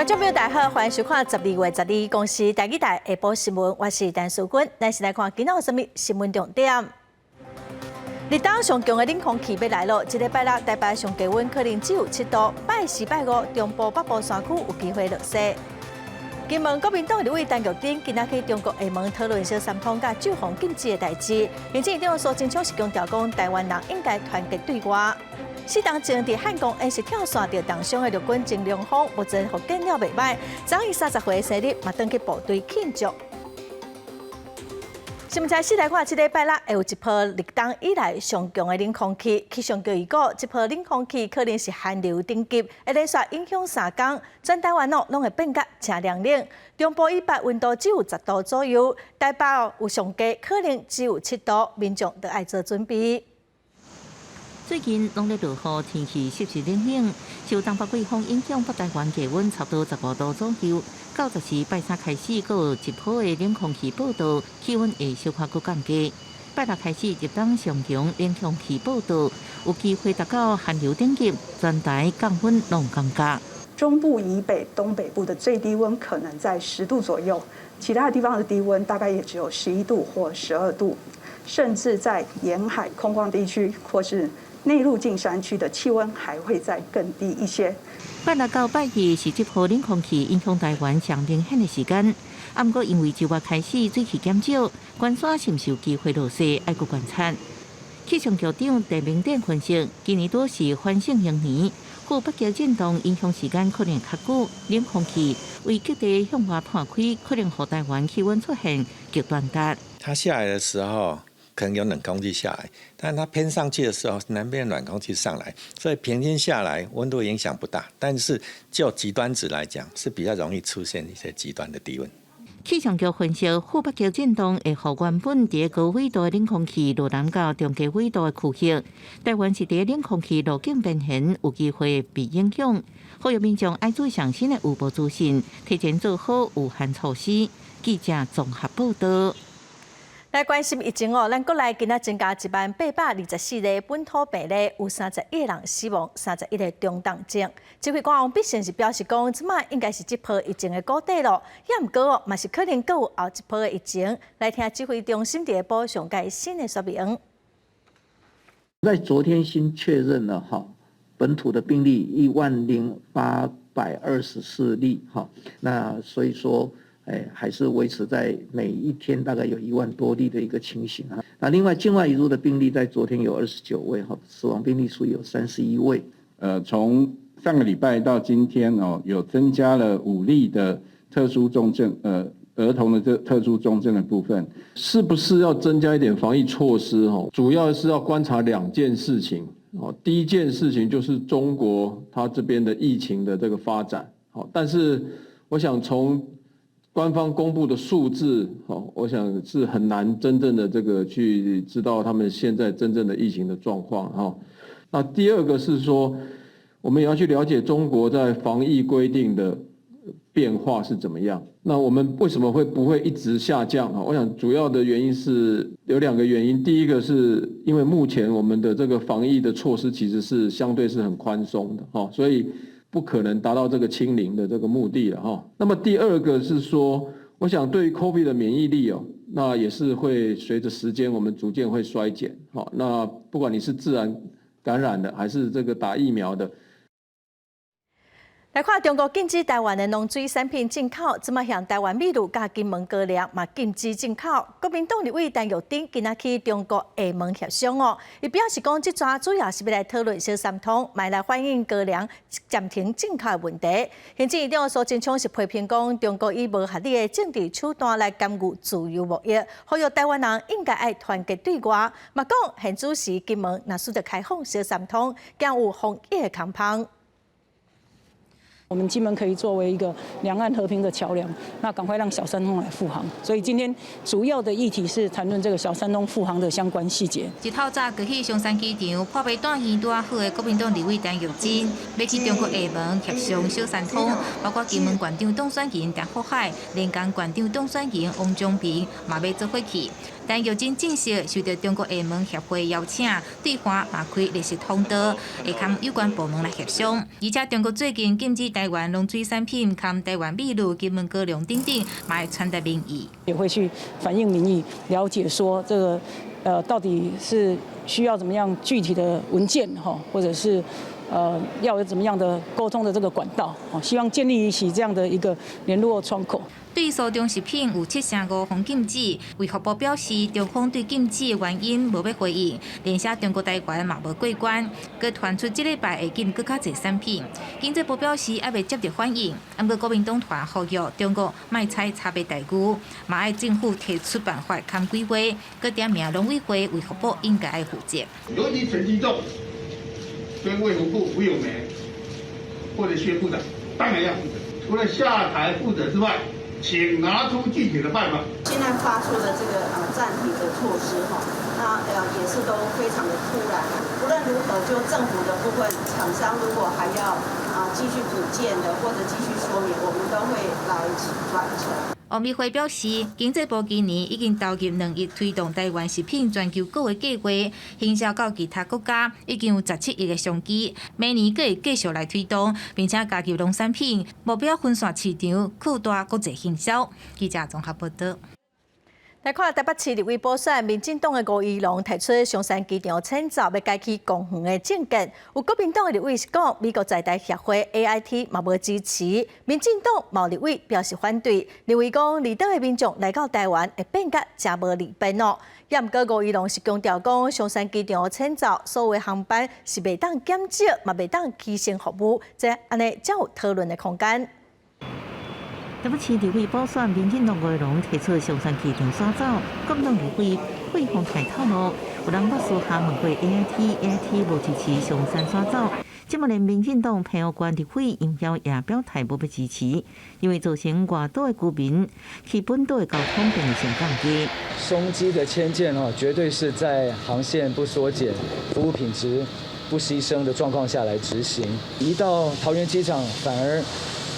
眾朋友大家好，歡迎收看12月12公視台語台下晡新聞，我是陳淑君。咱先來看今仔有啥物新聞重點。立冬上強的冷空氣欲來囉，這禮拜六台北上低溫可能只有7度，拜四拜五中部北部山區有機會落雪。金門國民黨立委陳玉珍今仔去中國廈門討論小三通佮住房禁止的代誌，行政院長蘇貞昌是強調講，台灣人應該團結對外。四冬前佇漢光演習跳傘著重傷的陸軍曾龍峰，目前復健了袂䆀，昨伊30歲生日嘛轉去部隊慶祝。新聞財四來看，這禮拜六會有一波立冬以來上強的冷空氣。氣象局預估，這波冷空氣可能是寒流等級，會連續影響3工，全台灣哦攏會變甲誠涼冷。中部以北溫度只有10度左右，台北有上低可能只有7度，民眾都愛做準備。最近攏咧落雨，天氣濕濕冷冷，受東北季風影響，北台灣氣溫差不多15度左右。到14拜三開始，閣有一波的冷空氣報到，氣溫會小可閣降低。拜六開始入冬上強冷空氣報到，有機會達到寒流等級，全台降溫攏降價。中部以北、東北部的最低溫可能在10度左右，其他地方的低溫大概也只有11度或12度，甚至在沿海空曠地區或是內陸近山區的氣溫還會再更低一些。拜六到拜日是這波冷空氣影響台灣上明顯的時間。啊，毋過因為周末開始水汽減少，關山是毋是有機會落雪，愛閣觀察。氣象局長鄭明典分析，今年拄是反聖嬰年，副北極震盪影響時間可能較久，冷空氣為極地向外破開，可能予台灣氣溫出現極端值。它下來的時候，可能有冷空氣下來，但它偏上去的時候，南邊暖空氣上來，所以平均下來溫度影響不大。但是就極端值來講，是比較容易出現一些極端的低溫。氣象局分析，副北極震盪會予原本佇高緯度的冷空氣落南到中低緯度的區域，台灣是佇冷空氣路徑邊緣，有機會被影響。呼籲民眾愛注意上新的預報資訊，提前做好御寒措施。記者綜合報道。來關心疫情哦，咱國內今仔增加10,824例本土病例，有31個人死亡，31個中重症。指揮官王必勝是表示講，這擺應該是這波疫情的谷底囉，也毋過哦，嘛是可能閣有後一波的疫情。來聽指揮中心佇下晡上蓋新的說明。在昨天新確認了哈，本土的病例10,824例哈，那所以說，哎，還是維持在每一天大概有1萬多例的一個情形啊。那另外境外移入的病例在昨天有29位哈，死亡病例數有31位。從上個禮拜到今天哦，有增加了5例的特殊重症，兒童的這特殊重症的部分，是不是要增加一點防疫措施？哦，主要是要觀察兩件事情。哦，第一件事情就是中國它這邊的疫情的這個發展。好，但是我想從官方公布的數字，哦，我想是很難真正的這個去知道他們現在真正的疫情的狀況，哈。那第二個是說，我們也要去了解中國在防疫規定的變化是怎麼樣。那我們為什麼會不會一直下降？我想主要的原因是有兩個原因。第一個是因為目前我們的這個防疫的措施其實是相對是很寬鬆的，哈，所以不可能達到這個清零的這個目的了哈。那麼第二個是說，我想對於 COVID 的免疫力哦，那也是會隨着時間我們逐漸會衰減。好，那不管你是自然感染的，還是這個打疫苗的。來看中國禁止台灣的農水產品進口，這擺向台灣米露佮金門高粱嘛禁止進口。國民黨立委陳玉珍今仔去中國廈門協商哦，伊表示講，這逝主要是欲來討論小三通，嘛來反映高粱暫停進口的問題。行政院長蘇貞昌是批評講，中國以無合理的政治手段來干預自由貿易，呼籲台灣人應該愛團結對外。嘛講現主時金門若使得開放小三通，驚有防疫的空芳。我們金門可以作為一個兩岸和平的橋樑，那趕快讓小三通來復航。所以今天主要的議題是談論這個小三通復航的相關細節。一透早過去松山機場破病住院拄仔好的國民黨立委陳玉珍，欲去中國廈門協商小三通，包括金門縣長當選人陳福海、連江縣長當選人王忠平，嘛欲做伙去。陳玉珍證實受著中國廈門協會邀請，對華嘛開綠色通道，會佮有關部門來協商。而且中國最近禁止台台灣農水產品、含台灣米露、金門高粱等等，嘛會傳達民意。也會去反映民意，了解說這個到底是需要怎麼樣具體的文件哈，或者是要有怎麼樣的溝通的這個管道，希望建立起這樣的一個聯絡窗口。對蘇中食品有7.5封禁止，衛福部表示，中方對禁止的原因無欲回應，連寫中國台灣嘛無過關，閣傳出這禮拜會禁閣較濟產品。經濟部表示猶未接著反應，毋過國民黨團呼籲中國莫採差別待遇，嘛愛政府提出辦法崁規劃，閣點名農委會、衛福部應該愛負責。尤其陳吉仲跟衛福部吳友梅或者薛部長，當然要負責。除了下台負責之外，請拿出具體的辦法。現在發出的這個暫停的措施哈，那也是都非常的突然。不論如何，就政府的部分，廠商如果還要啊繼續補件的或者繼續說明，我們都會來轉呈。王美花表示，經濟部今年已經投入2億推動台灣食品全球購的計劃，行銷到其他國家，已經有17億的商機，明年閣會繼續來推動，並且加入農產品，目標分散市場，擴大國際行銷。記者綜合報道。來看台北市立委補選，民進黨的吳怡農提出松山機場遷走欲改起公園的政見，有國民黨的立委是講美國在台協會 AIT 嘛無支持，民進黨嘛立委表示反對，認為講離島的民眾來到台灣會變甲誠無利便哦。也毋過吳怡農是強調講，松山機場遷走所有航班是袂當減少，嘛袂當犧牲服務，這按呢才有討論的空間。台北市立委補選，民進黨吳怡農提出松山機場徙走，國民黨立委惠鳳泰透露，有人捌私下問過 AIT，AIT 無支持松山徙走，這馬連民進黨澎湖縣立委楊耀也表態無欲支持，因為造成外島的居民去本島的交通便利性降低。松機的遷建哦，絕對是在航線不縮減、服務品質不犧牲的狀況下來執行。移到桃園機場反而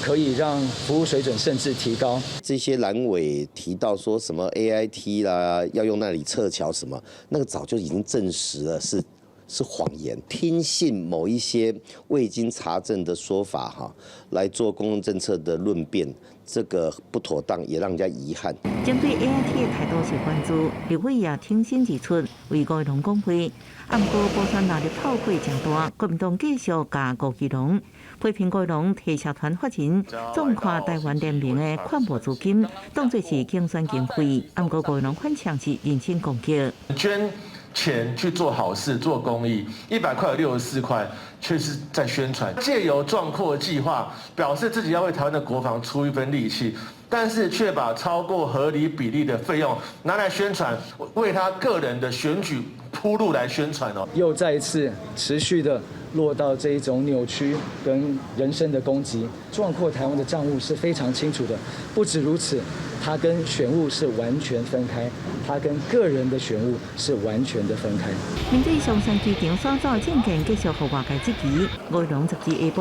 可以讓服務水準甚至提高。這些藍委提到說什麼 AIT 啦，要用那裡撤僑什麼，那個早就已經證實了是謊言，聽信某一些未經查證的說法哈，來做公共政策的論辯，這個不妥當，也讓人家遺憾。針對 AIT 的態度是關注，立委也挺身而出，為吳怡農講話。毋過補選壓力炮火誠大，國民黨繼續共吳怡農批評吳怡農提社團法人縱跨台灣聯盟的款募資金，當作是競選經費。毋過吳怡農反嗆是人身攻擊。捐錢去做好事、做公益，100塊有64塊，卻是在宣傳，借由壯闊計劃表示自己要為台灣的國防出一分力氣，但是卻把超過合理比例的費用拿來宣傳，為他個人的選舉鋪路來宣傳哦。又再一次持續的落到這一種扭曲跟人身的攻擊。壯闊台灣的賬務是非常清楚的，不止如此，它跟選務是完全分開，它跟個人的選務是完全的分開。面對松山機場徙走的政見繼續予外界質疑，吳怡農12下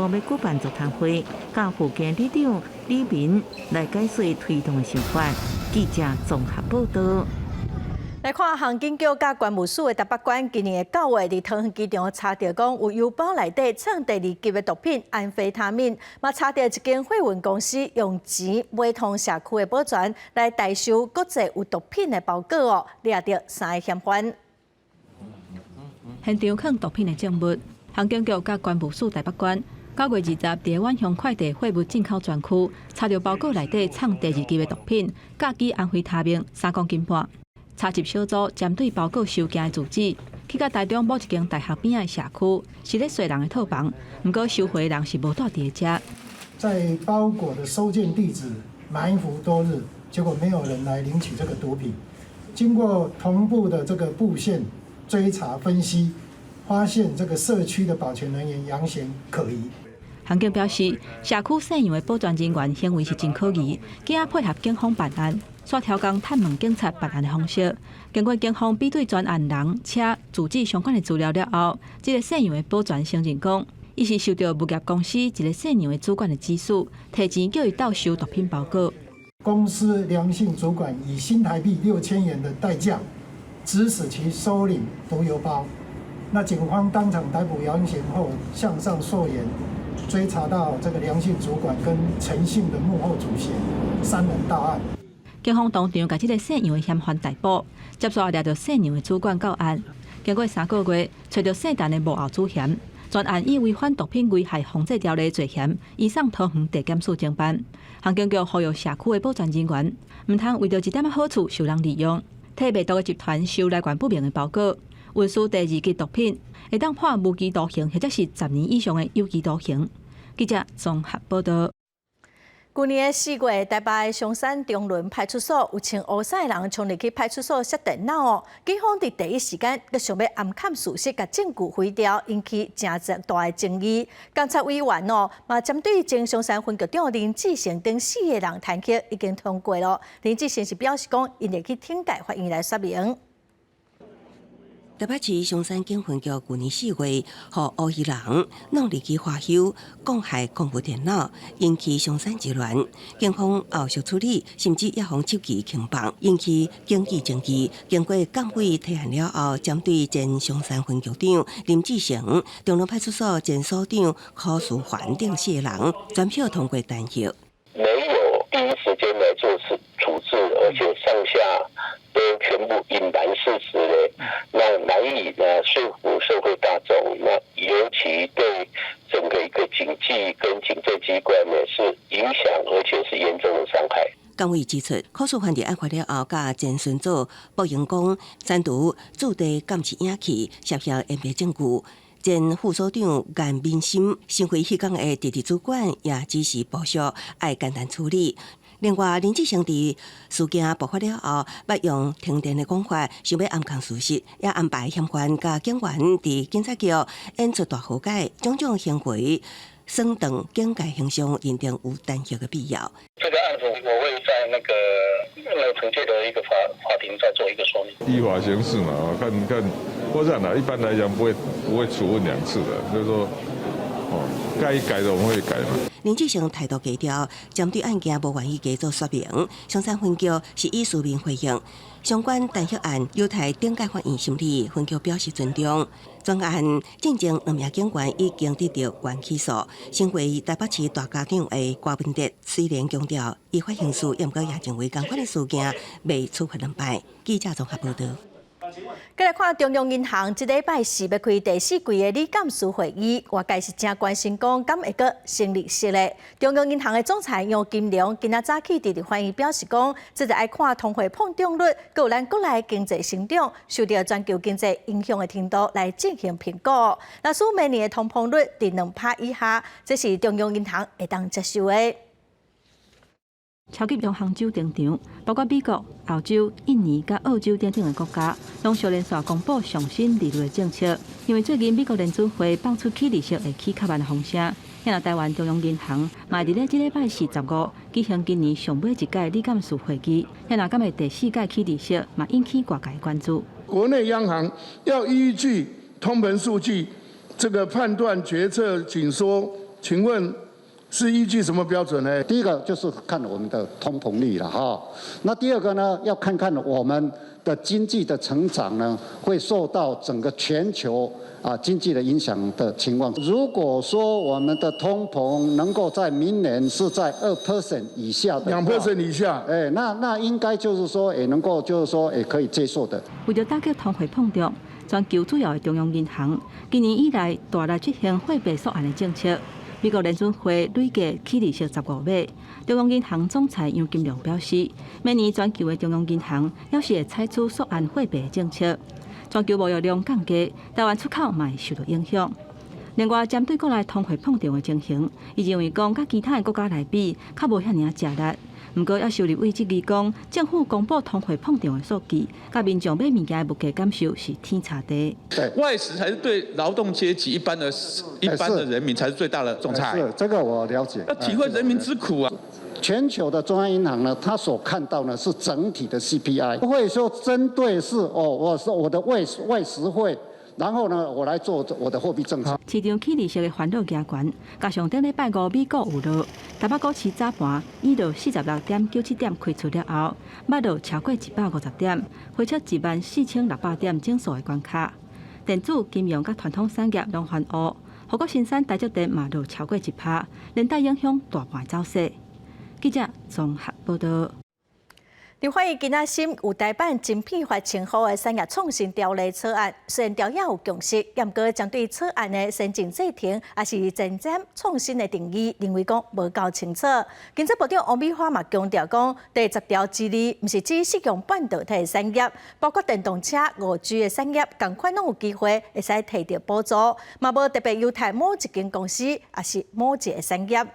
晡欲舉辦座談會，佮附近里長李民來解說推動的想法。記者綜合報道。來看航警局佮關務署的台北關，今年的9月，佇桃園機場查著講有郵包內底藏第二級的毒品安非他命，嘛查著一間貨運公司用錢買通社區的保全來代收國際有毒品的包裹哦，掠著三个嫌犯。現場囥毒品的證物，航警局佮關務署台北關9月20佇遠雄快遞貨物進口專區查著包裹內底藏第二級的毒品，甲基安非他命3公斤半。查緝小組針對包裹收件的住址，去到台中某一間大學邊仔的社區，是咧稅人的套房，毋過收貨的人是無蹛佇遮。在包裹的收件地址埋伏多日，結果沒有人來領取這個毒品。經過同步的這個布線追查分析，發現這個社區的保全人員楊賢可疑。刑警表示，社區姓楊的保全人員行為是真可疑，今仔配合警方辦案，煞調工探問警察辦案的方式。經過警方比對專案人、車、住址相關的資料了後，這个姓楊的保全承認講，伊是受著物業公司一个姓楊的主管的指使，提錢叫伊鬥收毒品包裹。公司梁姓主管以新台幣6000元的代價，指使其收領毒郵包。那警方當場逮捕楊賢後，向上溯源。追查到這個梁姓主管跟陳姓的幕後主嫌三人到案。警方當場共這个姓楊的嫌犯逮捕，接續掠著姓楊的主管到案。經過3個月，揣著姓陳的幕後主嫌，全案以違反毒品危害防制條例罪嫌，移送桃園地檢署偵辦。刑警局呼籲社區的保全人員，毋通為著一點仔好處受人利用，替賣毒的集團收來源不明的包裹，運輸第二級毒品，會當判無期徒刑或者是10年以上的有期徒刑。記者綜合報道。舊年4月，台北松山中崙派出所有穿烏衫的人衝入去派出所摔電腦哦，警方佇第一時間閣想欲掩蓋事實，共證據毀掉，引起誠大的爭議。監察委員哦，嘛針對前松山分局長林志成等四個人彈劾已經通過囉。林志成是表示講，𪜶會去懲戒法院來說明。台北市松山警分局舊年4月，予烏衣人弄入去華修，攻害公務電腦，引起松山之亂。警方後續處理，甚至也予手機輕放，引起警紀爭議。經過監委提案了後，針對前松山分局長林志成、中崙派出所前所長柯淑環等四個人，全票通過彈劾。沒有第一時間來做處置，而且上下都全部隱瞞事實咧，那難以呢說服社會大眾。那尤其對整個一個警紀跟警政機關呢，是影響，而且是嚴重的傷害。監委指出，柯淑環佇案發了後，佮前巡佐卜榮光刪除駐地監視影片，涉嫌掩蔽證據。前副所長顏明心身為彼工的直直主管，也指示部屬愛簡單處理。另外，林志成佇事件爆發了後，捌用停電的講法，想欲掩藏事實，也安排嫌犯佮警員佇警察局演出大和解，種種行為，損斷警界形象，認定有彈劾的必要。這個案子我會在那個懲戒的一個法庭再做一個說明。依法行事嘛，看看，我這樣啦，一般來講不會處分兩次的，就是說，哦，該改的我們會改嘛。林志成態度低調，針對案件無願意加做說明。松山分局是以書面回應，相關彈劾案有待頂級法院審理，分局表示尊重。專案進前兩名警員已經得到緩起訴。身為台北市大家長的郭文哲雖然強調依法行事，毋過也認為仝款的事件袂處罰兩擺。記者綜合報道。閣來看中央銀行這禮拜四欲開第四季的理監事會議，外界是誠關心講，敢會閣升利息咧？中央銀行的總裁楊金龍今仔早起佇立法院表示講，這就愛看通貨膨脹率，閣有咱國內經濟成長受著全球經濟影響的程度來進行評估。若使明年的通膨率佇2%以下，這是中央銀行會當接受的。超級央行周登場，包括美國、歐洲、印尼佮澳洲等等的國家，攏相連續公布上新利率的政策。因為最近美國聯準會放出起利息會起較慢的風聲，遐台灣中央銀行嘛佇咧這禮拜四十五舉行今年上尾一屆理監事會議，遐敢會第四屆起利息嘛引起外界關注。國內央行要依據通膨數據，這個判斷決策緊縮，請問？是依據什麼標準呢？第一個就是看我們的通膨率了哈，那第二個呢，要看看我們的經濟的成長呢，會受到整個全球啊經濟的影響的情況。如果說我們的通膨能夠在明年是在2% 以下的，2% 以下，哎，那應該就是說也能夠就是說也可以接受的。為著打擊通貨膨脹，全球主要的中央銀行今年以來大力執行貨幣縮按的政策。美國聯準會累計起利息15碼，中央銀行總裁楊金龍表示，明年全球的中央銀行猶是會採取縮按貨幣政策，全球貿易量降低，台灣出口嘛會受到影響。另外，針對國內通貨膨脹的情形，伊認為講，佮其他的國家來比，較無遐爾仔食力。毋過，猶是有立委質疑講，政府公布通貨膨脹的數據，佮民眾買物件的物價感受是天差地。外食才是對勞動階級一般的人民才是最大的重菜。是這個我了解。要體會人民之苦啊！全球的中央銀行呢，它所看到呢是整體的 CPI，不會說針對是哦，我是我的外食費。然後呢，我來做我的貨幣政策。市場起利息的煩惱加懸，加上頂禮拜五美股有落，台北股市早盤以落46.97點開出了後，捌落超過150點，回測14,600點整數的關卡。電子、金融佮傳統產業攏翻烏，護國神山台積電嘛落超過1%，連帶影響大盤走勢。記者綜合報道。立法院今仔審有台版晶片法稱呼的產業創新條例草案，雖然朝野有共識，毋過針對草案的先進製程，抑是前瞻創新的定義，認為講無夠清楚。經濟部長王美花嘛強調講，第10條之2，毋是只適用半導體的產業，包括電動車、5G 的產業，仝款攏有機會會使提著補助，嘛無特別優待某一間公司，抑是某一個產業。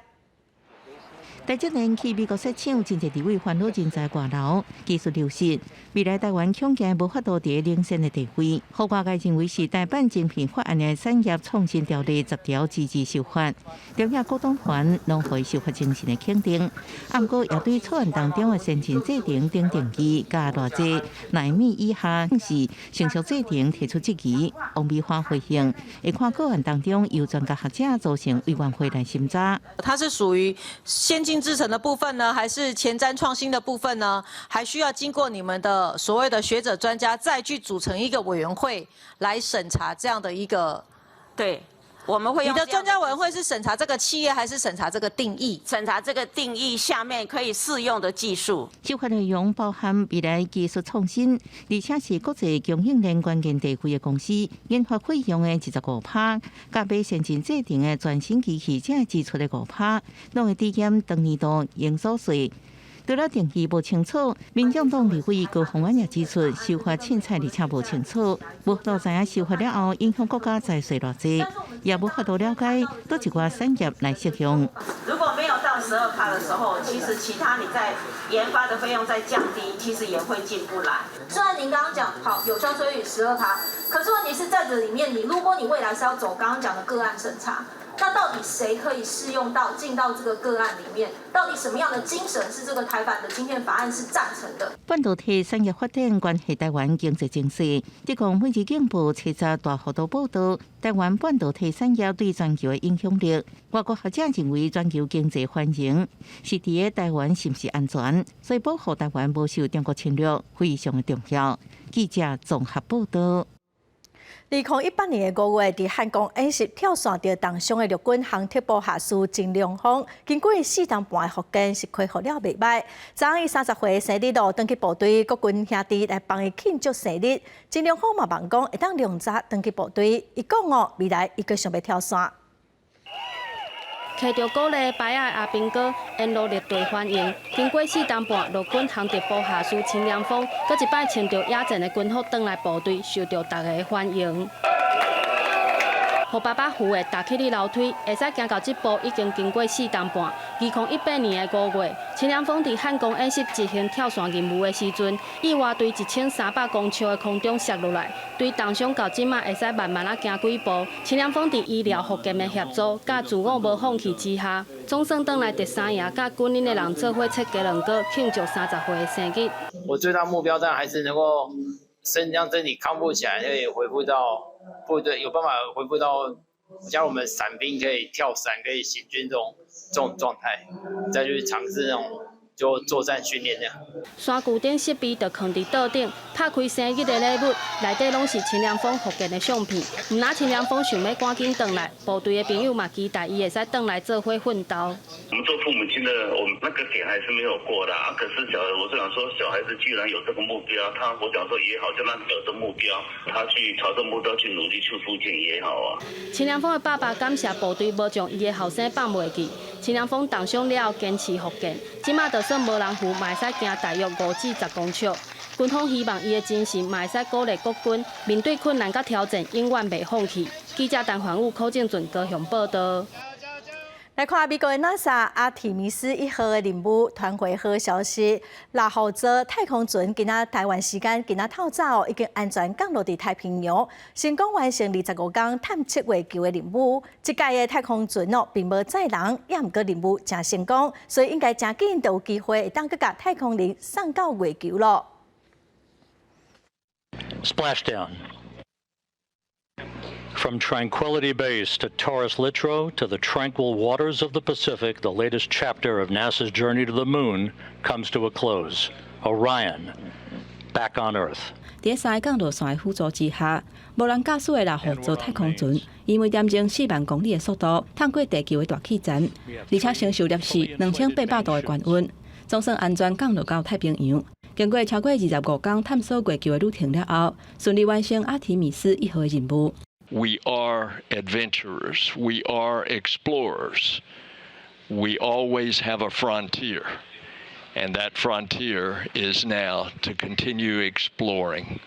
台積電去美國設廠，真濟立委煩惱人才外流、技術流失，未來台灣恐驚無法度佇領先的地位。予外界認為是台版晶片法案的產業創新條例十條之二修法，朝野各黨團攏予伊修法精神的肯定。毋過也對草案當中的先進製程等定義，佮偌濟奈米以下是成熟製程提出質疑。王美花回應，會看個案當中由專家學者組成委員會來審查。它是屬於先進製程的部分呢，還是前瞻創新的部分呢？還需要經過你們的所謂的學者專家再去組成一個委員會來審查這樣的一個。對，我們會用你的專家委員會是審查這個企業，還是審查這個定義？審查這個定義下面可以適用的技術。修法內容包含未來技術創新，而且是國際供應鏈關鍵地位的公司研發費用的25%，佮買先進製程的全新機器這支出的5%，攏會抵減當年度營所稅。除了定義無清楚，民眾黨立委高虹安也指出，修法凊彩而且無清楚，無法度知影修法了後影響國家財稅偌濟，也無法度了解佗一寡產業來適用。如果沒有到12%的時候，其實其他你在研發的費用再降低，其實也會進不來。雖然您剛剛講好有效稅率12%，可是問題是在這裡面，你如果你未來是要走剛剛講的個案審查。那到底誰可以適用到進到這個個案裡面？到底什麼樣的精神是這個台版的晶片法案是贊成的？半導體產業發展關係台灣經濟情勢。中共每日經報70大幅度報導台灣半導體產業對全球的影響力。外國學者認為全球經濟繁榮是佇個台灣是毋是安全，所以保護台灣無受中國侵略非常的重要。記者綜合報導。2018年的5月，佇漢光演習跳傘著重傷的陸軍航測部下士陳良鋒，經過4冬半的復健，是恢復了袂䆀。昨昏伊30歲生日咯，轉去部隊，國軍兄弟來幫伊慶祝生日。陳良鋒嘛望講會當量早轉去部隊，伊講哦，未來伊閣想欲跳傘。提著鼓勵牌仔的阿兵哥沿路列隊歡迎。經過4冬半，陸軍航測部下士陳良鋒，閣一擺穿著野戰的軍服轉來部隊，受著大家的歡迎。予爸爸扶的踏起哩樓梯，會使行到這步已經經過四冬半。2018年的5月，陳良鋒佇漢光演習執行跳傘任務的時陣，意外對1300公尺的空中摔落來，對重傷到這馬會使慢慢仔行幾步。陳良鋒佇醫療復健的協助，佮自我無放棄之下，總算轉來第三營，佮軍營的人做伙切雞卵糕慶祝30歲的生日。我最大目標當然還是能夠讓身體康復起來，可以恢復到部隊有辦法恢復到，像我們傘兵可以跳傘、可以行軍這種狀態，再去嘗試那種就作戰訓練這樣。山谷頂設備就囥佇桌頂，拍開生日的禮物，內底攏是陳良鋒復健的相片。毋但陳良鋒想欲趕緊轉來，部隊的朋友嘛期待伊會使轉來做伙奮鬥。我們做父母親的，我們那個點還是沒有過的啊。可是小孩，我是想說，小孩子既然有這個目標，他我想說也好，就讓他有這個目標，他去朝這個目標去努力去復健也好啊。陳良鋒的爸爸感謝部隊無將伊的後生放袂記。陳良鋒重傷了後堅持復健，這馬就算無人扶，嘛會使行大約5至10公尺。軍方希望伊的精神嘛會使鼓勵國軍面對困難佮挑戰，永遠袂放棄。記者陳環武、柯正俊高雄報道。來看美國的 NASA 阿提米斯1號的任務傳回好消息，獵戶座太空船今仔台灣時間今仔透早已經安全降落佇太平洋，成功完成25天探測月球的任務。這屆的太空船哦，並無載人，也毋過任務誠成功，所以應該誠緊就有機會會當閣共太空人送到月球囉。 Splashdown. From Tranquility Base to Taurus Littrow to the tranquil waters of the Pacific, the latest chapter of NASA's journey to the moon comes to a close. Orion, back on Earth. 佇三个降落傘的輔助之下，無人駕駛的獵戶座太空船，以每點鐘4萬公里的速度，探過地球的大氣層，而且承受攝氏2800度的高溫，總算安全降落到太平洋。經過超過25工探索月球的旅程了後，順利完成阿提米斯一號的任務。 We are adventurers. We are explorers. We always have a frontier, and that frontier is now to continue exploring.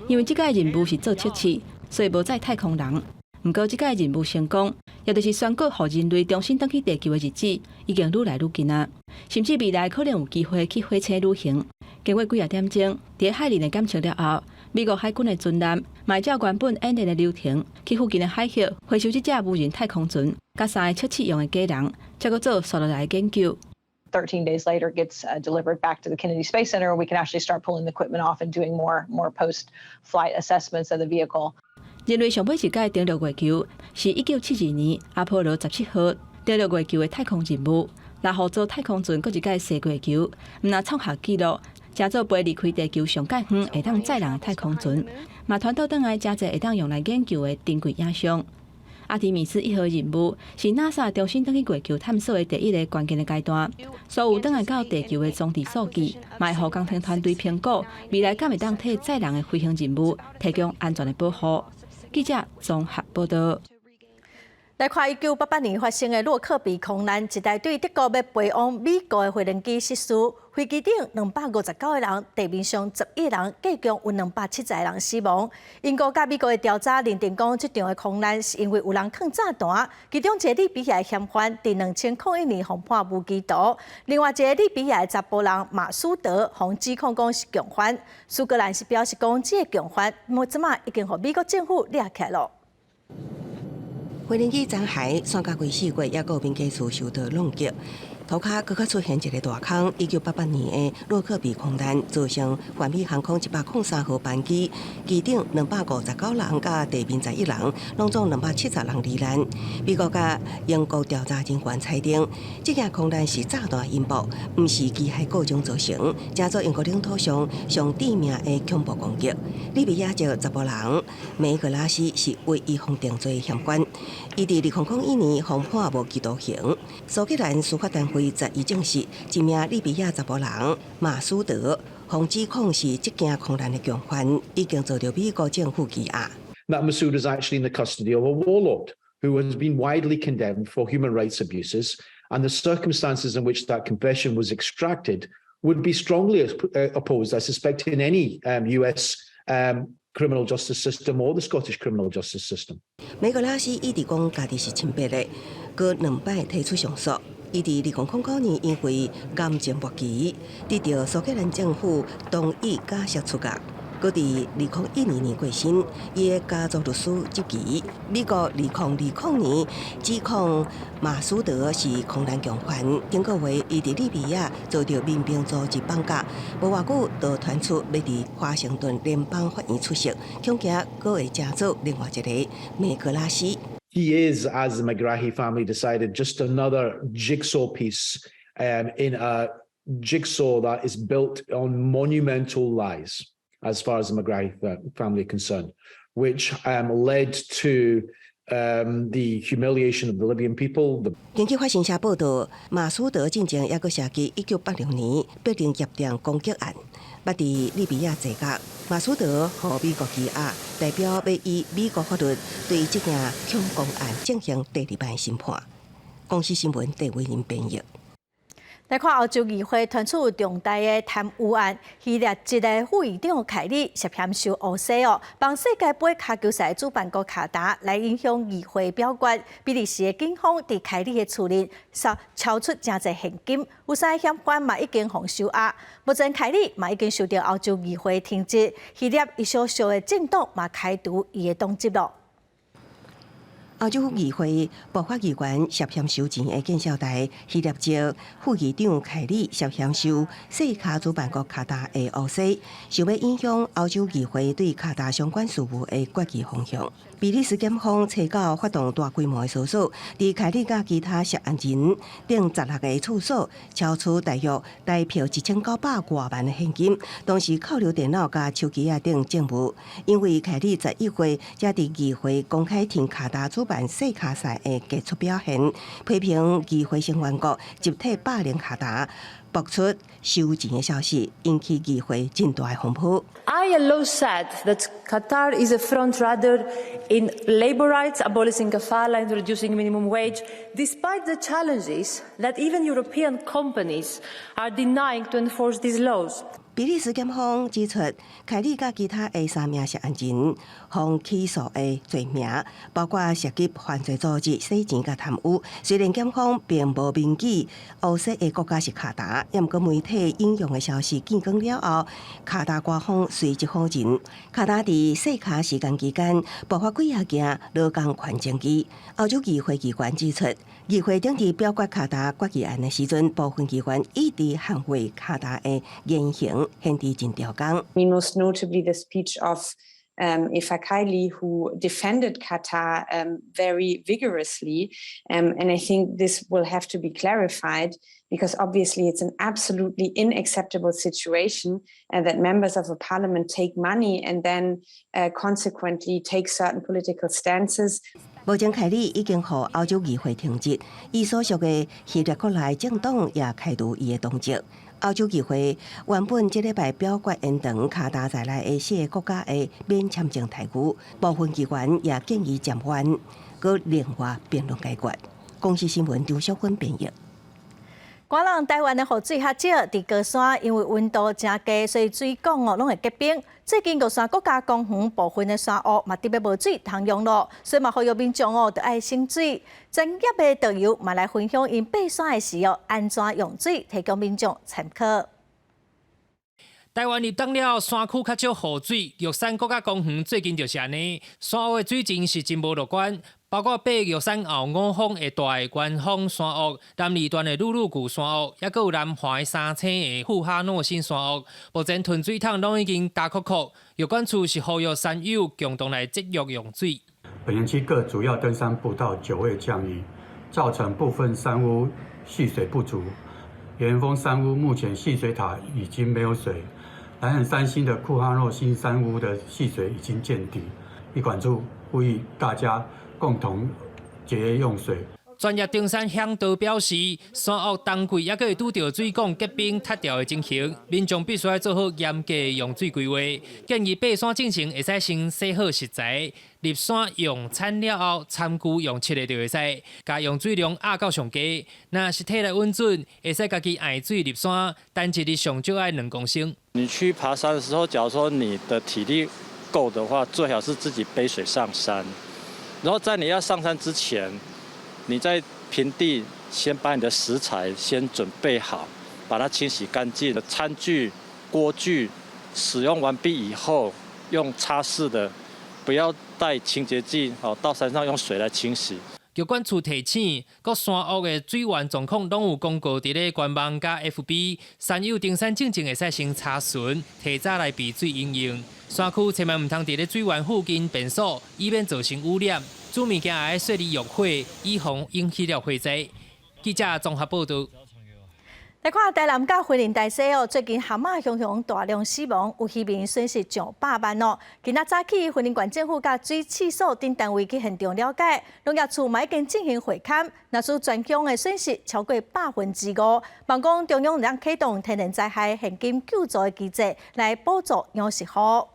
因為這擺任務是做測試，所以無載太空人。毋過這擺任務成功，也就是宣告予人類重新轉去地球的日子已經愈來愈近啊！甚至未來可能有機會去火星旅行。經過幾仔點鐘，佇海裡的檢測了後，美國海軍的船艦嘛照原本演練的流程，去附近的海域回收這隻無人太空船，佮三个測試用的假人，才閣做紲落來的研究。 13 days later gets delivered back to the Kennedy Space Center, where we can actually start pulling the equipment off and doing more post-flight assessments of the vehicle. 人類上尾一擺登陸月球是1972年阿波羅17號登陸月球的太空任務。獵戶座太空船閣一擺踅月球，毋但創下紀錄，成做飛離開地球上蓋遠會當載人的太空船，嘛傳導轉來誠濟會當用來研究的珍貴影像。阿提米斯一號任務是 NASA 重新轉去月球探索的第一个關鍵的階段。所有轉來到地球的裝置數據，嘛會予工程團隊評估未來敢會當替載人的飛行任務提供安全的保護。記者綜合報道。來看1988年發生的洛克比空難，一台對德國欲飛往美國的飛行機失事，飛機頂259個人，地面上11人，計共有270個人死亡。英國佮美國的調查認定講，這場的空難是因為有人囥炸彈，其中一个利比亞的嫌犯佇2001年予判無期徒，另外一个利比亞的查埔人馬蘇德予指控講是共犯。蘇格蘭是表示講，這个共犯目前已經予美國政府掠起來囉。飛行機殘骸散甲規四月，抑閣有民家厝受到挏擊。塗跤閣較出現一个大空。1988年的洛克比空難造成泛美航空103號班機機頂259人，佮地面11人，攏總270人罹難。美國佮英國調查人員裁定，這件空難是炸彈引爆，毋是機械故障造成，成做英國領土上上致命的恐怖攻擊。利比亞籍查埔人梅格拉西是唯一予定罪嫌犯，伊佇2001年予判無期徒刑。蘇格蘭司法單位12證實，一名利比亞查埔人馬蘇德，予指控是這件空難的共犯，已經遭著美國政府羈押。 That Massoud is actually in the custody of a warlord who has been widely condemned for human rights abuses, and the circumstances in which that confession was extracted would be strongly opposed, I suspect, in any US criminal justice system or the Scottish criminal justice system. 梅格拉西一直講家己是清白的，閣兩擺提出上訴。伊佇2009年因為癌症末期，得著蘇格蘭政府同意假釋出獄。閣佇2012年過身，伊的家族律師質疑，美國2020年指控馬蘇德是空難共犯。頂個月，伊佇利比亞遭著民兵組織綁架，無偌久就傳出欲佇華盛頓聯邦法院出席，恐驚閣會成做另外一个梅格拉西。 He is, as the Megrahi family decided, just another jigsaw piece in a jigsaw that is built on monumental lies, as far as the Megrahi family are concerned, which led to the humiliation of the Libyan people. The 根據法新社報導，馬蘇德進前抑閣涉及1986年柏林劫店攻擊案，捌佇利比亞坐監。馬蘇德予美國羈押，代表欲依美國法律對這件恐攻案進行第二擺審判。公視新聞鄭偉仁編譯。來看歐洲議會傳出重大的貪污案，希臘籍的副議長凱利涉嫌收烏洗哦，幫世界盃跤球賽主辦國卡達來影響議會表決。比利時的警方佇凱利的厝裡搜出誠濟現金，有三个嫌犯嘛已經予收押。目前凱利嘛已經受著歐洲議會停職，希臘伊所屬的政黨嘛開除伊的黨籍囉。歐洲議會爆發議員涉嫌收錢的見笑台，希臘籍副議長凱里涉嫌收細跤主辦國卡達的烏西，想欲影響歐洲議會對卡達相關事務的決議方向。比利時檢方冊九發動大規模的搜索，佇凱里佮其他涉案人等16個處所，抄取大約台票1900外萬的現金，同時扣留電腦佮手機仔等證物。因為凱里11月才佇議會公開挺卡達主辦細跤賽的傑出表現，批評議會成員國集體霸凌卡達，爆出收錢的消息，引起議會真大的風波。 ILO said that Qatar is a front runner in labor rights, abolishing kafala and reducing minimum wage, despite the challenges that even European companies are denying to enforce these laws. 比利時檢方指出，凱里佮其他的三名涉案人，予起訴的罪名包括涉及犯罪組織、洗錢佮貪污。雖然檢方並無明記烏西的國家是卡達，毋過媒體引用的消息見光了後，卡達官方隨即否認。卡達佇細跤時間期間爆發幾仔件勞工權爭議。歐洲議會議員指出，議會頂佇表決卡達決議案的時陣，部分議員一直捍衛卡達的言行，顯得真刁工。 Most notably, the speech of Eva Kaili, who defended Qatar very vigorously. And I think this will have to be clarified because obviously it's an absolutely unacceptable situation that members of a parliament take money and then consequently take certain political stances. 目前凱里已經予歐洲議會停職，伊所屬的希臘國內政黨也開除伊的黨籍。歐洲議會原本這禮拜表決延長卡達在內的四个國家的免簽證待遇，部分議員也建議暫緩，閣另外辯論解決。公視新聞張淑芬編譯。寒人台灣的雨水較少，佇高山因為溫度誠低，所以水管哦攏會結冰。最近玉山國家公園部分的山屋嘛特別無水通用咯，所以嘛呼籲民眾哦，著愛省水。專業的導遊嘛來分享𪜶爬山的時候按怎用水，提供民眾參考。台灣入冬了，山區較少雨水，玉山國家公園最近就是按呢，山屋的水情是真無樂觀。包括爬玉山後五峰的大元峰山屋、南二段的魯魯谷山屋，抑閣有南橫三星的富哈諾新山屋，目前囤水桶攏已經焦涸涸。玉管處是呼籲山友共同來節約用水。本園區各主要登山步道久未降雨，造成部分山屋蓄水不足。元峰山屋目前蓄水塔已經沒有水，南橫三星的庫哈諾新山屋的蓄水已經見底。玉管處呼籲大家共同節約用水。專業登山嚮導表示，山屋冬季猶閣會拄著水管結冰塌掉的情形，民眾必須愛做好嚴格用水規劃。建議爬山進前會使先洗好食材，入山用餐了後，餐具用拭的就會使，共用水量壓到上低。若是體力穩準，會使家己愛水入山，但一日上少愛2公升。你去爬山的時候，假如說你的體力夠的話，最好是自己背水上山。然後在你要上山之前，你在平地先把你的食材先準備好，把它清洗乾淨。餐具、鍋具使用完畢以後，用擦拭的，不要帶清潔劑哦，到山上用水來清洗。玉管處提醒，各山屋的水源狀況攏有公告佇咧官網佮 FB，山友登山進前會使先查詢，提早來備水飲用。山區千萬毋通佇咧水源附近便所，以免造成污染。煮物件愛細膩用火，以防引起了火災。記者綜合報道。來看台南佮雲林大溪哦，最近蚶仔雄雄大量死亡，有漁民損失上百萬哦。今仔早起，雲林縣政府佮水試所等單位去現場了解，農業處嘛已經進行會勘，若是全鄉的損失超過5%，望講中央會啟動天然災害現金救助的機制來補助養殖戶。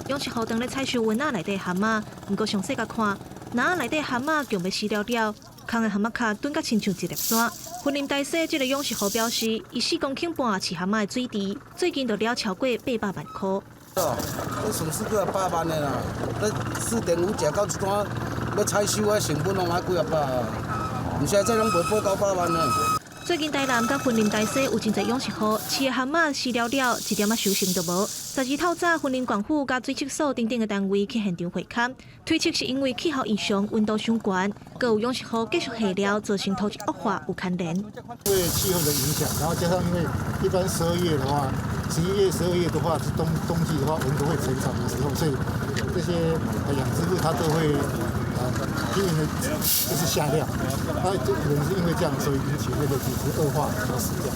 養殖戶當咧採收塭仔內底蚶仔，毋過詳細共看，籃仔內底蚶仔強欲死了了，空的蚶仔殼頓甲親像一粒山。雲林大溪這个養殖戶表示，伊4公頃半飼蚶仔的水池，最近就了超過800萬箍。哦，這損失幾仔百萬的啦，這4.5甲到這段欲採收的成本攏愛幾仔百啊，毋是這攏袂八九百萬呢。最近台南佮雲林大溪有真濟養殖戶，飼的蚶仔死了了，一點仔收成都無。12透早，雲林縣府佮水測所等等的單位去現場會勘，推測是因為氣候異常，溫度傷懸，閣有養殖戶繼續下料，造成土質惡化有牽連。因為氣候的影響，然後加上因為一般12月的話，11月、12月的話是冬季的話，溫度會成長的時候，所以這些養殖戶他都會拼命的就是下料，那就可能是因為這樣，所以引起那個體質惡化而死掉。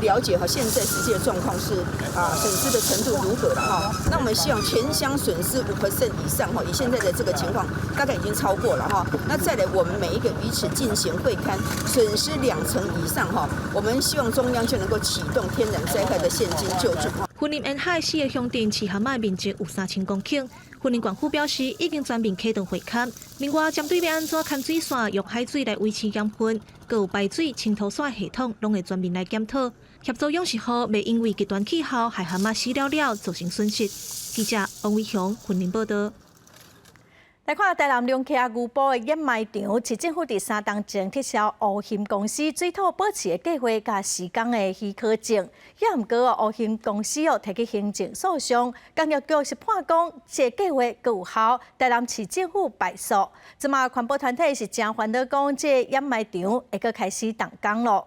了解哈，現在實際的狀況是啊，損失的程度如何了哈？那我們希望全鄉損失5% 以上哈，以現在的這個情況，大概已經超過了哈。那再來，我們每一個魚池進行會勘，損失2成以上哈，我們希望中央就能夠啟動天然災害的現金救助。雲林沿海四個鄉鎮飼蚶仔面積有3000公頃，雲林縣府表示已經全面啟動會勘。另外，針對欲按怎牽水線用海水來維持鹽分，閣有排水清塗線系統，攏會全面來檢討，協助養殖戶袂因為極端氣候害蚶仔死了了造成損失。記者王偉雄雲林報道。來看台南龍徛牛埔的掩埋場，市政府佇3冬前撤銷烏興公司水土保持的計劃佮施工的許可證，也毋過哦，烏興公司哦提起行政訴訟，工業局是判講這個計劃閣有效，台南市政府敗訴。這馬環保團體是誠煩惱，講這個掩埋場會閣開始動工囉。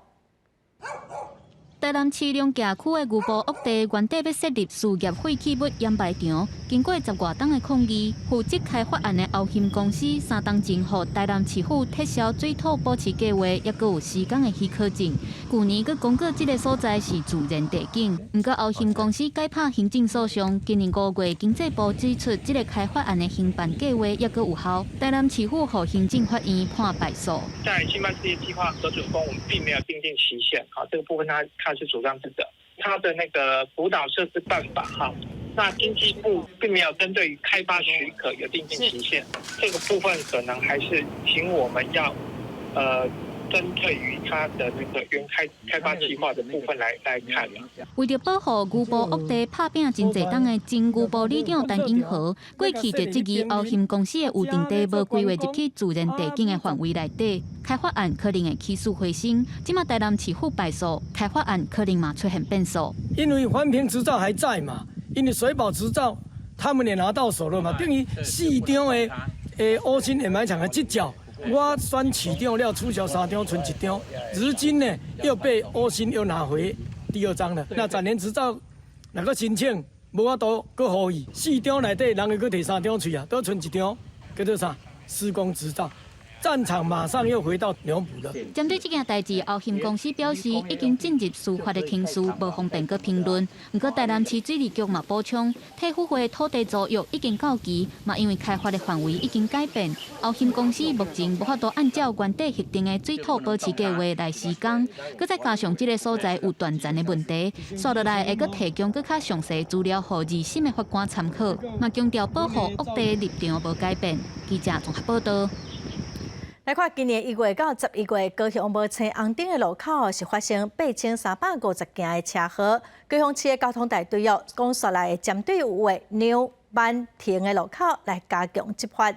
台南市龍徛區的牛埔沃地原底欲設立事業廢棄物掩埋場，經過十外冬的抗議，負責開發案的歐興公司3冬前予台南市府撤銷水土保持計劃，抑閣有施工的許可證。舊年閣公告這个所在是自然地景，毋過歐興公司改拍行政訴訟。今年5月，經濟部指出，這个開發案的興辦計劃抑閣有效。台南市府予行政法院判敗訴。在興辦事業計劃核准中，我們並沒有訂定期限，啊，這個部分它是主張這個，它的那個輔導設置辦法哈，那經濟部並沒有針對於開發許可有訂定期限，這個部分可能還是請我們要，針對於它的那個原開發計劃的部分來看。為著保護牛埔沃地拍拚真濟冬的前牛埔里長陳永和，過去就質疑歐興公司的預定地無規劃入去自然地景的範圍內底，開發案可能會起死回生。這馬台南市府敗訴，開發案可能嘛出現變數。因為環評執照還在嘛，因為水保執照他們也拿到手了嘛，等於四張的烏興掩埋場的這角。我選市長了，取消三張，賰一張。如今呢，又被歐新又拿回第二張了。那展聯執照若閣申請，無法度閣予伊。四張內底，人會閣提三張喙啊，都賰一張，叫做啥？施工執照。戰場馬上又回到牛埔了。針對這件代誌，歐興公司表示已經進入司法的程序，無方便閣評論。毋過台南市水利局嘛補充，退輔會土地租約已經到期，嘛因為開發的範圍已經改變，歐興公司目前無法度按照原底核定的水土保持計劃來施工。閣再加上這个所在有斷層的問題，紲落來會閣提供閣較詳細資料，予二審的法官參考。嘛強調保護沃地立場無改變。記者綜合報道。來看今年1月到11月，高雄無青紅燈的路口是發生8350件的車禍。高雄市的交通大隊哦，講紲來會針對有畫讓、慢、停的路口來加強執法。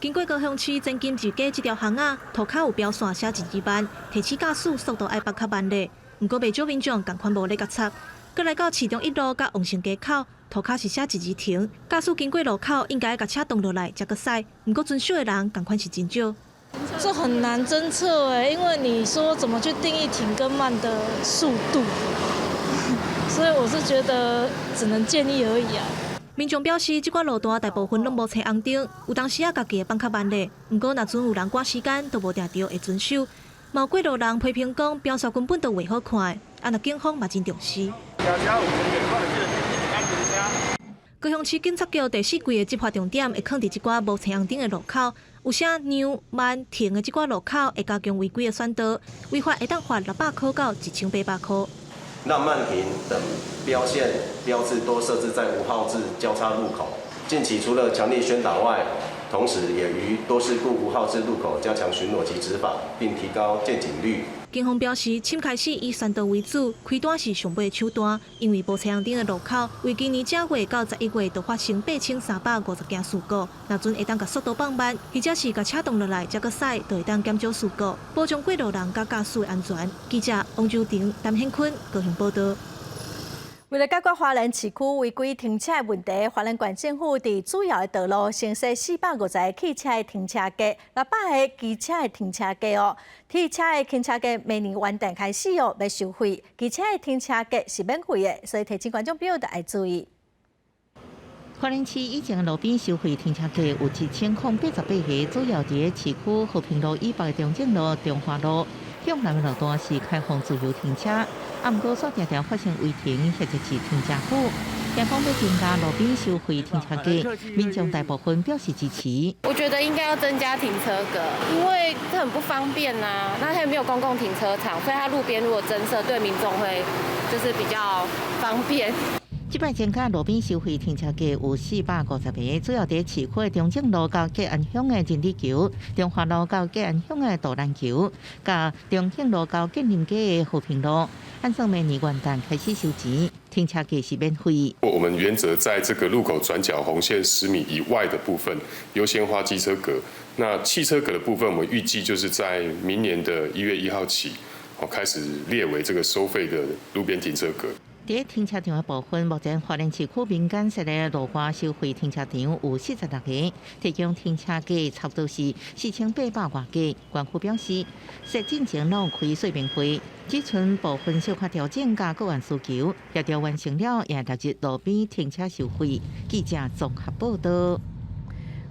經過高雄市前金二街這條巷仔，塗跤有標線寫一字慢，提醒駕駛速度愛放較慢咧。毋過袂少民眾仝款無咧佮插。閣來到市中一路佮旺盛街口，塗跤是寫一字停，駕駛經過路口應該共車擋落來才閣駛。毋過遵守的人仝款是真少。這很難偵測欸，因為你說怎麼去定義停跟慢的速度，所以我是覺得只能建議而已啊。民眾表示，這寡路段大部分攏無青紅燈，有當時仔家己會放較慢咧。毋過若準有人趕時間，都無定著會遵守。嘛有過路人批評講，標線根本就畫好看的，啊，若警方嘛真重視。高雄市警察局第四季的執法重點會囥佇這寡無青紅燈的路口，有寫讓、慢、停的這寡路口會加強違規的宣導，違法會當罰600塊到1800塊。讓慢停等標線標誌多設置在無號誌交叉路口。近期除了強力宣導外，同時也於多事故無號誌路口加強巡邏及執法，並提高見警率。警方表示，深開始以宣導為主，開單是上尾手段，因為無車紅燈的路口，為今年正月到11月就發生8350件事故。若準會當共速度放慢，或者是共車擋落來才閣駛，就會當減少事故，保障過路人佮駕駛安全。記者王周婷、陳顯坤高雄報道。為了解決花蓮市區違規停車的問題，花蓮縣政府佇主要的道路新設450個汽車的停車格，600個機車的停車格哦。汽車的停車格明年元旦開始哦，欲收費；機車的停車格是免費的，所以提醒觀眾朋友著愛注意。花蓮市以前路邊收費停車格有1088個，主要佇市區和平路以北的中正路、中華路向南的路段是開放自由停車，啊，毋過煞定定發生違停或者是停車苦。警方欲增加路邊收費停車格，民眾大部分表示支持。我覺得應該要增加停車格，因為這很不方便啊。那它又沒有公共停車場，所以它路邊如果增設，對民眾會就是比較方便。這擺增加路邊收費停車格有450個，主要佇市區的中正路到吉安鄉的人力橋、中華路到吉安鄉的渡蘭橋、佮中興路到建林街的和平路。按算明年元旦開始收錢，停車格是免費。我們原則在這個路口轉角紅線10米以外的部分，優先劃機車格。那汽車格的部分，我們預計就是在明年的1月1號起，開始列為這個收費的路邊停車格。佇停車場的部分，目前花蓮市區民間設的路外收費停車場有46個，提供停車格差不多是4800外個。縣府表示，設進前攏有開說明會，只賰部分小可調整佮個案需求，協調完成了，也納入路邊停車收費。記者綜合報道。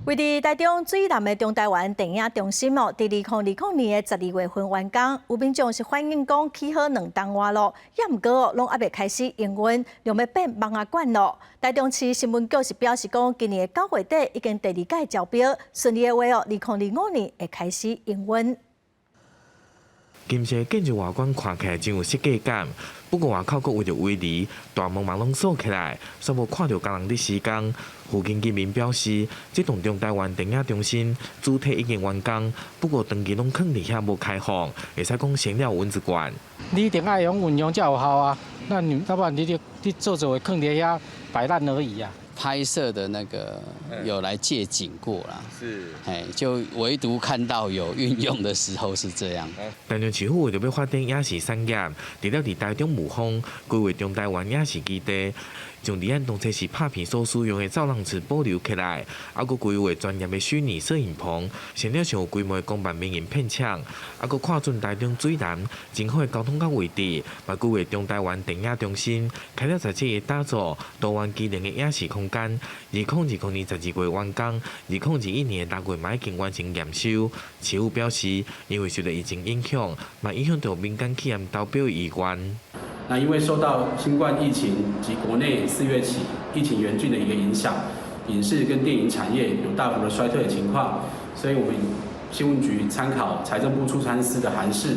位佇台中水湳的中台灣電影中心哦，佇2020年的12月份完工，有民眾是反映講起好2冬外咯，猶毋過哦，攏猶未開始營運，就欲變蠓仔館咯。台中市新聞局是表示講，今年的9月底已經第二屆招標，順利的話哦，2025年會開始營運。金色建築外觀看起來真有設計感，不過外口閣為著圍籬，大門嘛攏鎖起來，煞無看著工人佇施工。附近居民表示，這棟中台灣電影中心主體已經完工，不過長期攏囥佇遐無開放，會使講成了蚊子館。你一定愛用運用才有效啊！那你要不然你就你做做會囥佇遐擺爛而已啊。拍攝的那個有來借景過啦，是，哎，就唯獨看到有運用的時候是這樣。台中市府為著欲發展影視產業，除了佇台中霧峰規劃中台灣影視基地，將離岸當初是拍片所使用的造浪池保留起來，猶閣規劃專業的虛擬攝影棚，成了上有規模的公辦民營片廠，猶閣看準台中水湳真好的交通佮位置，嘛規劃中台灣電影中心，開了17個打造多元機能的影視空間。2020年12月完工，2021年6月嘛已經完成驗收。市府表示，因為受到疫情影響，嘛影響著民間企業投標意願。那因為受到新冠疫情及國內4月起疫情嚴峻的一個影響，影視跟電影產業有大幅的衰退的情況，所以我們新聞局參考財政部促參司的函釋，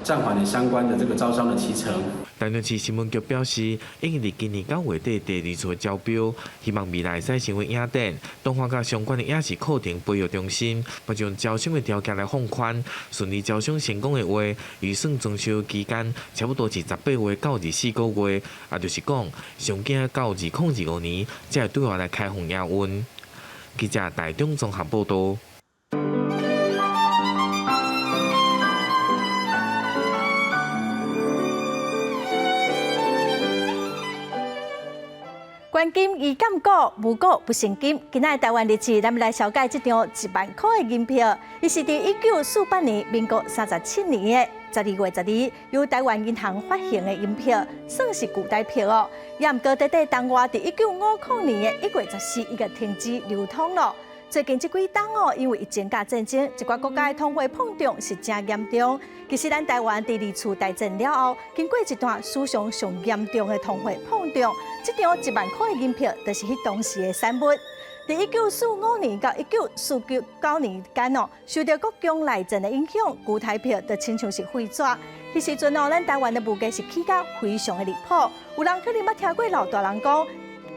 暫緩了相關的這個招商的期程。台中市新聞局表示，已經佇今年9月底第二次招標，希望未來會使成為影展、動畫佮相關的影視課程培育中心，嘛將招商的條件來放寬，順利招商成功的話，預算裝修期間差不多是18月到24個月，也就是講，上緊到2025年才會對外來開放營運。記者台中綜合報道。觀金宜鑑古，無古不成金。今仔台灣日誌，咱們來紹介這張1萬箍的銀票。伊是佇1948年，民國37年的12月12，由台灣銀行發行的銀票，算是古代票哦。也毋過，短短當外，佇1950年的1月14，伊就停止流通囉。最近這幾冬哦，因為疫情佮戰爭，一寡國家的通貨膨脹是誠嚴重。其實咱台灣佇二次大戰了後，經過一段史上上嚴重的通貨膨脹，這張1萬箍的銀票就是彼當時的產物。佇1945年到1949年間哦，受著國共內戰的影響，舊台票就親像是廢紙。彼時陣哦，咱台灣的物價是起甲非常的離譜。有人可能捌聽過老大人講，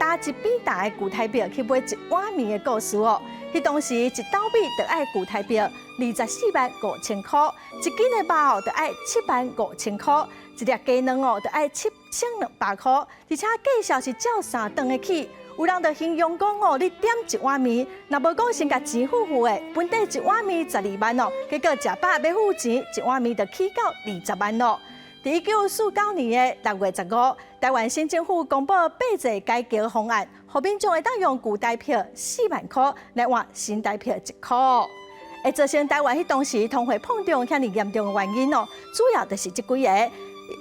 擔一扁擔的舊台幣去買一碗麵的故事哦。彼當時一斗米就愛舊台幣24萬5千箍，一斤的肉哦就愛7萬5千箍，一粒雞卵哦就愛7200箍，而且價數是照三頓的起。有人就形容講哦，你點一碗麵，若無講先共錢付付的，本底一碗麵12萬哦，結果食飽欲付錢，一碗麵就起到20萬咯。佇1949年的6月15，台灣省政府公布幣制改革方案，予民眾會當用舊台票4萬箍來換新台票1箍。會造成台灣彼當時通貨膨脹遐爾嚴重的原因哦，主要就是這幾个。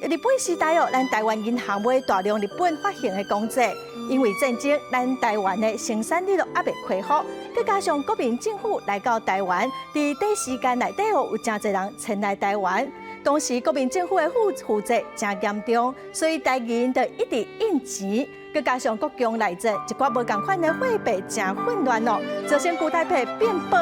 日本時代哦，咱台灣銀行買大量日本發行的公債，因為戰爭，咱台灣的生產力都猶未恢復，閣加上國民政府來到台灣，佇短時間內底哦，有誠濟人遷來台灣。當時國民政府的負債誠嚴重，所以台銀就一直印錢，閣加上國共內戰，一寡無仝款的貨幣誠混亂哦，造成舊台幣變薄。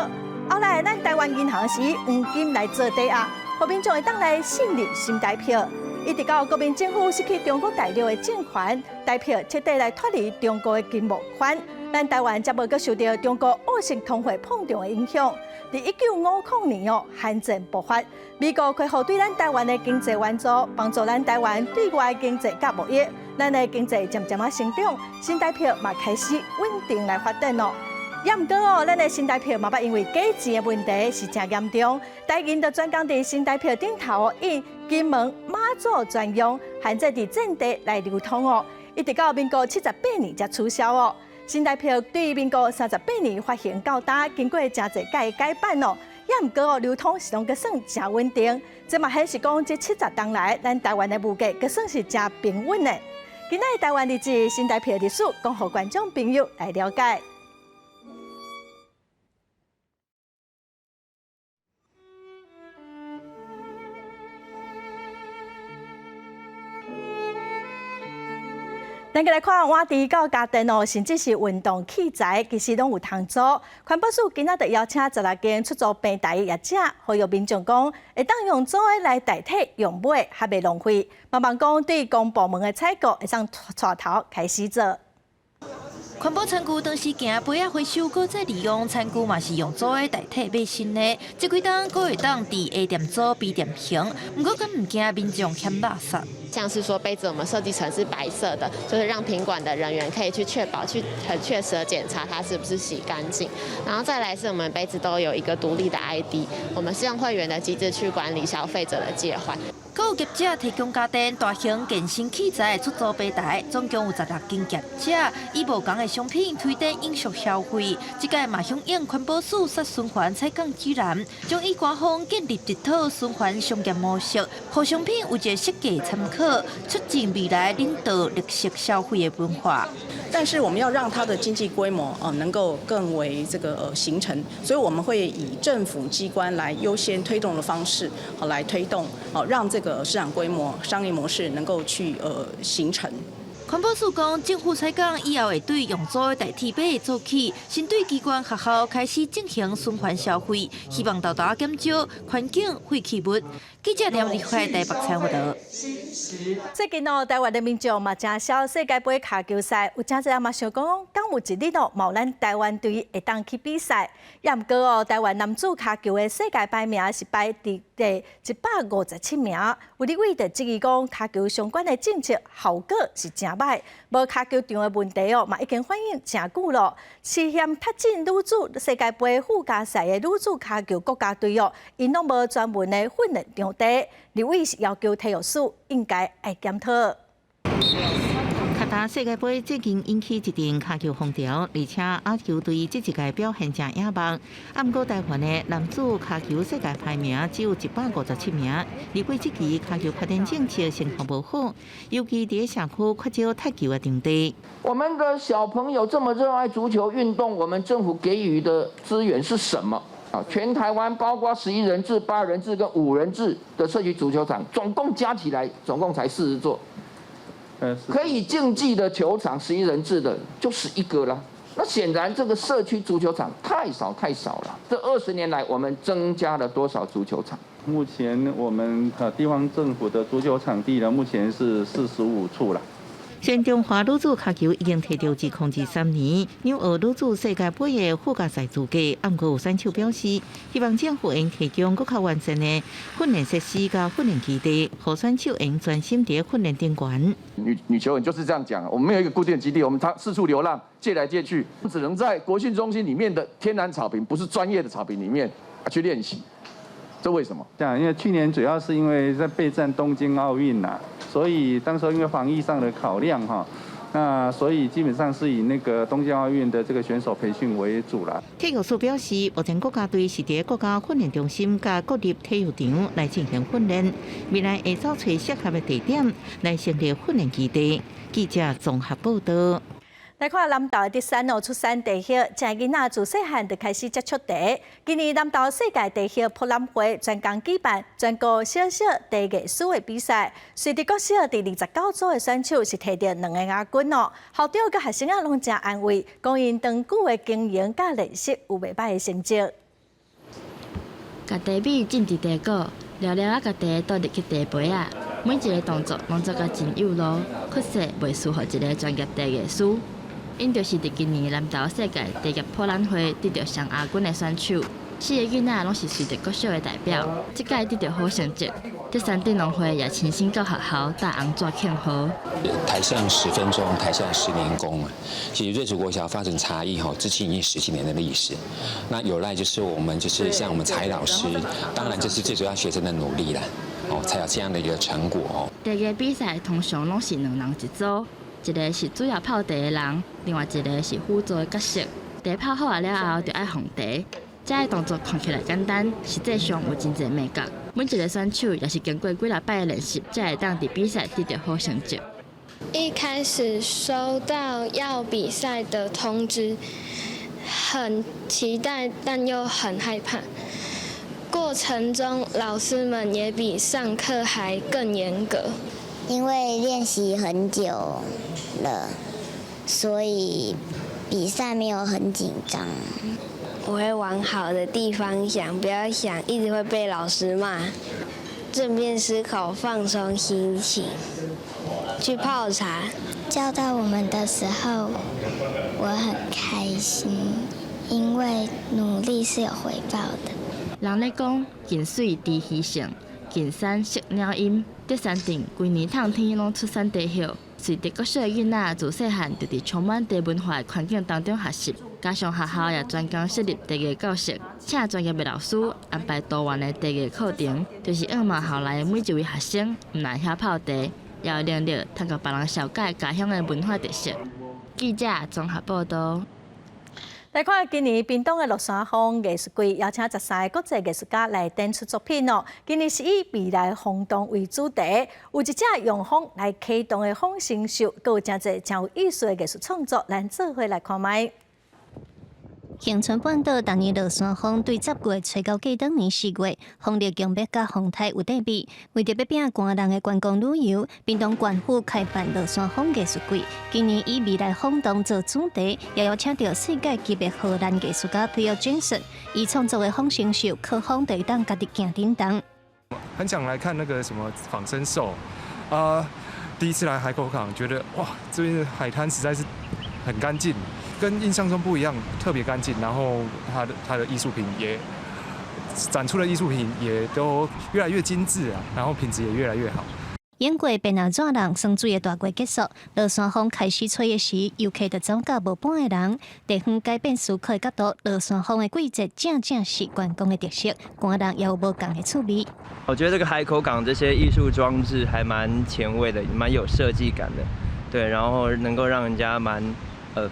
後來咱台灣銀行是以黃金來做抵押，予民眾會當來信任新台票。一直到國民政府失去中國大陸的政權，台票徹底來脫離中國的經貿圈，咱台灣才無閣受著中國惡性通貨膨脹的影響。佇1950年哦，韓戰爆發，美國恢復對咱台灣的經濟援助，幫助咱台灣對外經濟佮貿易，咱的經濟漸漸仔成長，新台票嘛開始穩定來發展咯。也毋過哦，咱的新台票嘛捌因為假錢的問題是誠嚴重，台銀就專工佇新台票頂頭印金門媽祖專用，限制佇戰地來流通哦，一直到民國78年才取消哦。新台票對民國38年發行到今，經過誠濟屆改版哦，也毋過哦，流通是攏閣算誠穩定。這嘛顯示講，這70冬來，咱台灣的物價閣算是誠平穩的。今仔日台灣日誌新台票歷史，講予觀眾朋友來了解。咱閣來看碗櫥到家電哦，甚至是運動器材，其實攏有通租。環保署今仔就邀請16間出租平台業者，呼籲民眾講，會當用租的來代替用買，較袂浪費。嘛望講對公部門的採購會當帶頭開始做。環保餐具當時行杯仔回收，閣再利用，餐具嘛是用租的代替買新的。這幾冬閣會當佇 A 店租 B 店還，毋過敢毋驚民眾嫌垃圾。像是說杯子，我們設計成是白色的，就是讓品管的人員可以去確保，去很確實的檢查它是不是洗乾淨。然後再來是我們杯子都有一個獨立的 ID，我們是用會員的機制去管理消費者的借還。閣有業者提供家電、大型健身器材出租平台，總共有16間業者，以無仝的商品推展永續消費。這屆嘛響應環保署煞循環採購指南，將以官方建立一套循環商業模式，予商品有一個設計參考，促進未來領導綠色消費的文化。但是我們要讓它的經濟規模能夠更為這個形成，所以我們會以政府機關來優先推動的方式，來推動，讓這個市場規模、商業模式能夠去形成。環保署講，政府採購以後會對用租的代替買做起，先對機關學校開始進行循環消費，希望沓沓減少環境廢棄物。記者梁麗慧台北採訪報導。最近哦，台灣的民眾嘛誠痟世界盃跤球賽，有誠濟人嘛想講，敢有一日哦，嘛有咱台灣隊會當去比賽。也毋過哦，台灣男子跤球的世界排名是排佇第157名。有立委就質疑講，跤球相關的政策效果是誠䆀，無跤球場的問題哦，嘛已經反映誠久咯。涉嫌踢進女子世界盃附加賽的女子跤球國家隊哦，𪜶攏無專門的訓練場地，立委是要求體育署應該愛檢討。卡達世界盃最近引起一陣跤球風潮，而且亞球隊這一屆表現誠野望。啊，毋過台灣的男子跤球世界排名只有157名，立委質疑跤球發展政策成效無好，尤其佇社區缺少踢球的場地。我們的小朋友這麼熱愛足球運動，我們政府給予的資源是什麼？啊，全台灣包括11人制、8人制跟5人制的社區足球場，總共加起來總共才40座。可以競技的球場11人制的就11個了。那顯然這個社區足球場太少太少了。這20年來，我們增加了多少足球場？目前我們地方政府的足球場地呢，目前是45處了。雖然中華女子跤球已經提到2023年紐奧女子世界盃的附加賽資格，毋過有選手表示，希望政府會提供閣較完善的訓練設施佮訓練基地，予選手會專心佇訓練頂懸。女球員就是這樣講，我們沒有一個固定基地，我們他四處流浪，借來借去，只能在國訓中心裡面的天然草坪，不是專業的草坪裡面去練習。這為什麼？這樣，因為去年主要是因為在備戰東京奧運啦，所以當時候因為防疫上的考量哈，那所以基本上是以那個東京奧運的這個選手培訓為主啦。體育署表示，目前國家隊是佇國家訓練中心佮國立體育場來進行訓練，未來會找揣適合的地點來成立訓練基地。記者綜合報道。來看南投的德山哦，出產茶葉，遮囡仔自細漢就開始接觸茶。今年南投世界茶葉博覽會專工舉辦全國小小茶藝師的比賽，瑞德國小第29組的選手是提著兩個亞軍哦。校長佮學生仔攏誠安慰，講𪜶長久的經營佮練習有袂䆀的成績。共茶米浸佇茶果，了了仔共茶倒入去茶杯仔，每一个動作攏做甲真有路，確實袂輸予一个專業茶藝師。𪜶就是佇今年南投世界茶葉博覽會得著雙亞軍的選手，四个囡仔攏是瑞德國小的代表，這屆得著好成績。德山鎮農會也親身到學校擔紅紙慶賀。台上10分鐘，台下10年功啊！其實瑞竹國小發展茶藝吼，至今已經十幾年的歷史。那有賴就是我們就是像我們茶藝老師，當然這是最主要學生的努力啦，哦，才有這樣的一個成果哦。茶藝比賽通常攏是兩人一組。一个是主要泡茶的人，另外一个是輔助的角色。茶泡好仔了後，就愛烘茶。這个動作看起來簡單，實際上有真濟眉角。每一个選手也是經過幾禮擺的練習，才會當佇比賽得著好成績。一開始收到要比賽的通知，很期待，但又很害怕。過程中，老師們也比上課還更嚴格。因為練習很久了，所以比賽沒有很緊張。我會往好的地方想，不要想一直會被老師罵。正面思考，放鬆心情，去泡茶。教到我們的時候，我很開心，因為努力是有回報的。人咧講，近水知魚性，近山識鳥音。德山鎮規年透天攏出產茶葉，瑞德國小的囡仔自細漢就佇充滿茶文化的環境當中學習，加上學校也專工設立茶藝教室，請專業的老師安排多元的茶藝課程，就是向望校內的每一位學生，毋但曉泡茶，也有能力通共別人紹介家鄉的文化特色。記者綜合報道。來看今年屏東的落山風藝術季，邀請13個國際藝術家來展出作品哦。今年是以未來風洞為主題，有一隻用風來啟動的仿生獸，閣有誠濟誠有意思的藝術創作，咱做伙來看覓。恆春半島逐年落山風對10月初九過當年4月，風力強欲佮風颱有得比。為著欲拚寒人的觀光旅遊，屏東縣府開辦落山風藝術季。今年以未來風洞做主題，也邀請著世界級的荷蘭藝術家 Theo Jansen，伊創作的仿生獸靠風就會當家己行振動。很想來看那個什麼仿生獸，啊，第一次來海口港，覺得哇，這邊的海灘實在是很乾淨。跟印象中不一樣，特別乾淨。然後它的藝術品也展出的藝術品也都越來越精緻啊，然後品質也越來越好。英國變阿怎人酸水的大季結束，落山風開始吹的時，遊客就走甲無半个人。地方改變思考的角度，落山風的季節正正是觀光的特色，寒人也有無仝的趣味。我覺得這個海口港這些藝術裝置還蠻前衛的，蠻有設計感的，對，然後能夠讓人家蠻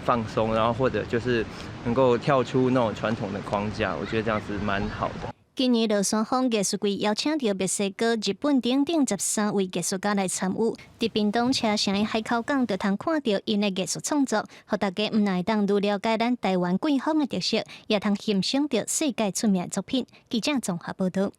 放鬆，然後或者就是能夠跳出那種傳統的框架，我覺得這樣子蠻好的。今年落山風藝術季邀請著墨西哥、日本等等13位藝術家來參與。佇屏東車城的海口港，就通看著𪜶的藝術創作，予大家毋但會當愈了解咱台灣季風的特色，也通欣賞著世界出名的作品。記者綜合報道。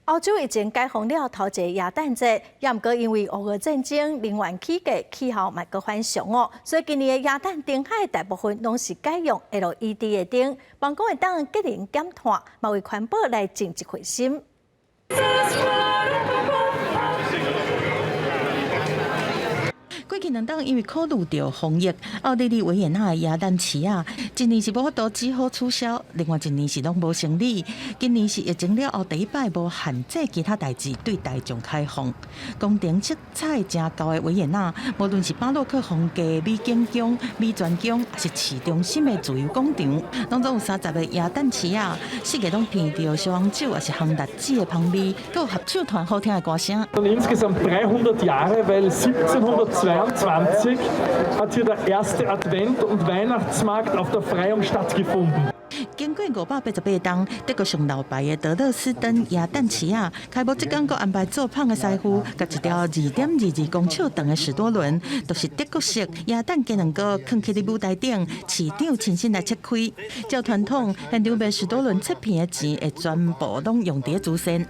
歐洲已經解封了頭一個耶誕節，也毋過因為烏俄戰爭、能源起價、氣候嘛閣反常哦，所以今年的耶誕燈海大部分攏是改用 LED 的燈，望講會當節能減碳，嘛為環保來盡一份心。過去去兩冬因為考慮著防疫，奧地利維也納的耶誕市仔，一年是無法度只好取消，另外一年是攏無生理。今年是疫情了後第一擺無限制其他代誌對大眾開放。宮廷色彩誠厚的維也納，無論是巴洛克風格美景宮、美泉宮，抑是市中心的自由廣場，攏總有30個耶誕市仔，四界攏鼻著燒紅酒抑是烘栗子的香味，閣有合唱團好聽的歌聲。 Insgesamt 300 Jahre, weil 1722 hat hier der erste Advent- und Weihnachtsmarkt auf der Freyung stattgefunden. 經過588冬，德國上老牌的德勒斯登耶誕市仔，開幕這工閣安排做麭的師傅，佮一條2.22公尺長的史多倫，就是德國式耶誕雞卵糕，囥佇咧舞台頂，市長親身來切開。照傳統，現場賣史多倫切片的錢會全部攏用佇咧慈善。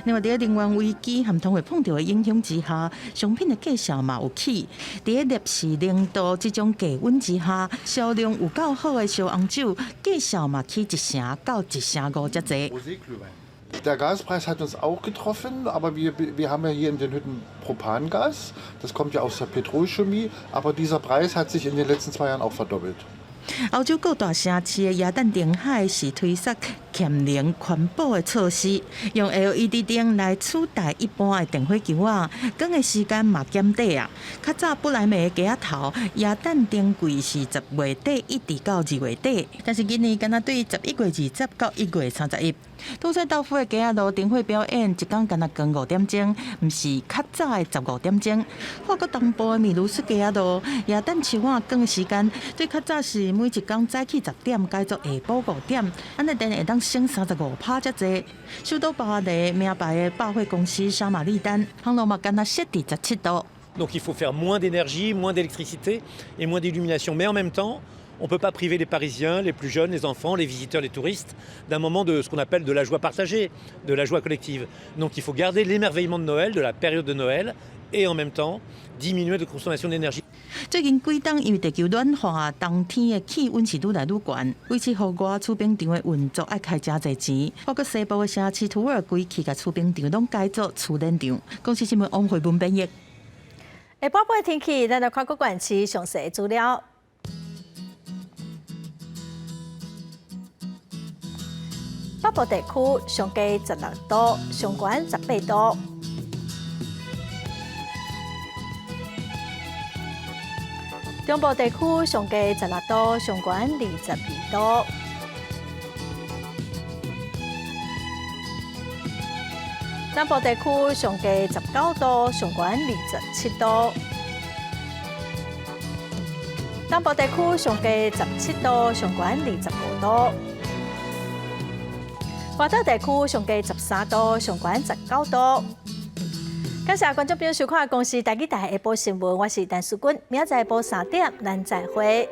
另外，佇咧能源危機和通貨膨脹的影響之下，商品的價數嘛有起。佇咧攝氏0度這種低溫之下，銷量有夠好的燒紅酒，價數嘛起1成到1成5遮濟。 Der Gaspreis hat uns auch getroffen, aber wir haben ja hier in den Hütten Propangas. Das kommt ja aus der Petrochemie, aber dieser Preis hat sich in den letzten 2 Jahren auch verdoppelt. 歐洲各大城市的耶誕燈海是推捒儉能環保的措施，用 LED 燈來取代一般的電火球仔，光的時間嘛減短啊。較早不來梅的街仔頭耶誕燈櫃是10月底一直到2月底，但是今年干焦對11月20到1月31。杜塞道夫的街仔路燈會表演，一工干焦光5點鐘，毋是較早的15點鐘。法國東部的米盧斯街仔路耶誕樹仔光的時間，對較早是每一工早起10點改做下晡5點，按呢電會當省35%遮濟。首都巴黎名牌的百貨公司沙瑪麗丹，烘爐嘛干焦設佇17度。 Donc il faut faire moins d'énergie, moins d'électricité et moins d'illumination, mais en même temps, on ne peut pas priver les Parisiens, les plus jeunes, les enfants, les visiteurs, les touristes, d'un moment de ce qu'on appelle de la joie partagée, de la joie collective. Donc il faut garder l'émerveillement de Noël, de la période de Noël, et en même temps diminuer la consommation d'énergie. 最近幾冬因為地球暖化，冬天的氣溫是愈來愈懸，為此戶外儲冰場的運作愛開誠濟錢。法國西部的城市圖爾規氣共儲冰場攏改做儲冷場。公視新聞王慧文編譯。下晡的天氣，咱來看各縣市詳細資料。北部地區上低16度，上懸18度。中部地區上低16度，上懸22度。南部地區上低19度，上懸27度。東部地區上低17度，上懸25度。外島地區上低13度，上懸19度。感謝觀眾朋友收看《公視台語台下晡新聞》，我是陳淑君，明仔載下晡3點，咱再會。